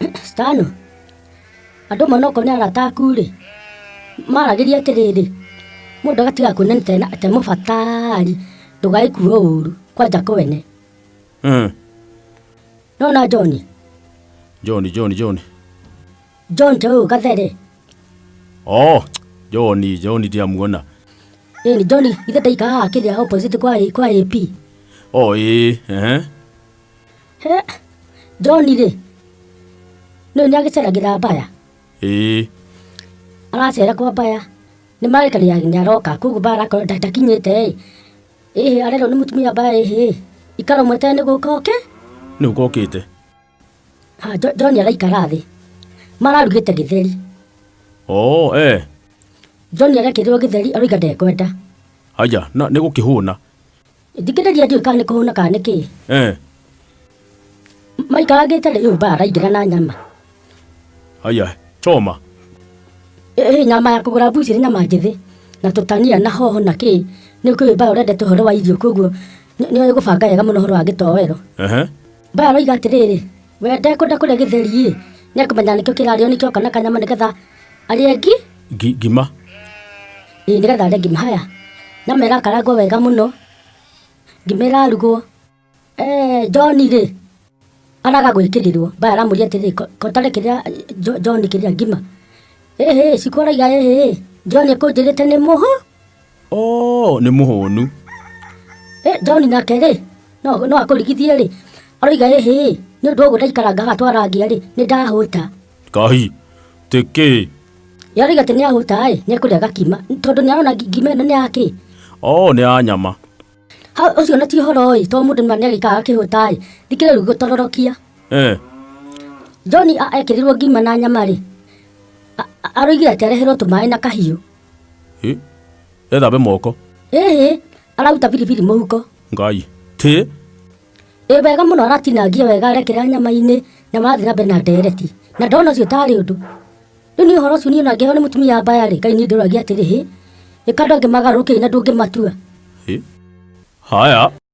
Stano, andũ amwe onokorwo nĩ arata aku rĩ, maragĩria atĩrĩrĩ, mũndũ agatiga kuona ta e mũbatari ndũgagĩkuo ũru kwanja kwene. Nĩwona John? John, John, John. John ta ũyũ gathere. Oh, John, John ndiamuona. Ĩni John ithe ndaikaraga haha kĩrĩa opposite kwa AP. Oh, ĩĩ, ehe. He, John rĩ, nĩ nĩ agĩceragĩra mbaya. Ĩĩ. Aracera kwa mbaya. Nĩ marĩkanĩra nĩ aroka, koguo mbaya arakorwo ndakinyĩte ĩ. Ĩhĩ arerwo nĩ mũtumia mbaya ĩhĩ, ikara ũmweterere nĩ gũka oke. Nĩ gũka okĩte. Ha, John araikara thĩ. Mararugĩte gĩtheri. Oh, eh. John arekĩrĩrwo gĩtheri aroiga ndekwenda. Haya, na nĩ gũkĩhũna. Thikĩrĩria ndiũĩ kana nĩ kũhũna kana nĩ kĩĩ. Eh. Maikarangĩte rĩ ũyũ mbaya araingĩra na nyama. Haya, choma. Ĩ nyama ya kũgũra mbucĩrĩ nyama njĩthĩ na tũtania na hoho na kĩĩ. Nĩ ũkĩũĩ mbaya ũrendete ũhoro wa irio koguo nĩ oĩ gũbanga wega mũno ũhoro wa gĩtoero. Ehe. Mbaya aroiga atĩrĩrĩ, we ndekwenda kũrĩa gĩtheri ĩ, nĩ ekũmenya nĩkĩo kĩrarĩo nĩkĩo kana kanyama nĩgetha arĩe ngi Ngima. Ĩĩ nĩgetha arĩe ngima. Haya, nyama ĩrakarangwo wega mũno, ngima ĩrarugwo. John rĩ, araga gwĩkĩrĩrwo, Mbaya aramũria atĩrĩrĩ, ko ũtarekĩrĩra John kĩrĩa ngima? Ĩhĩ, Shiko arauga ĩhĩ, John ekũnjĩrĩte nĩ mũhũ. Oh, nĩ mũhũnu. John nake rĩ, no akũrigithie rĩ, aroiga ĩhĩ, nĩ ũndũ wa ũguo ndaikaranga haha twarangia rĩ, nĩ ndahũta. Kahi, tĩkĩ. Ye aroiga atĩ nĩ ahũta ĩ, nĩ ekũrĩa gakima, tondũ nĩ arona ngima ĩno nĩ ya kĩ? Oh, nĩ ya nyama. Ha, ũcio na ti ũhoro ĩ, tondũ mũndũ nĩ agĩikaraga akĩhũta ĩ, thikĩrĩria rĩu gũtororokia. John ekĩrĩrwo ngima na nyama rĩ, aroigire atĩ areherwo tũmaĩ na kahiũ. Ĩ, ethambe moko. Ĩhĩ, araruta biribiri mũhuko. Ngai, tĩ. Ĩ wega mũno aratinangia wega arekĩra nyama-inĩ na marathiĩ na mbere na ndereti. Na ndona ũcio tarĩ ũndũ. Rĩu niĩ ũhoro ũcio niĩ ona ngĩheo nĩ mũtumia mbaya rĩ, Ngai niĩ ndĩũragia atĩrĩ, hĩ, ĩ andũ angĩ magarũrũkĩire na ndũngĩmatua. Hĩ. Haya.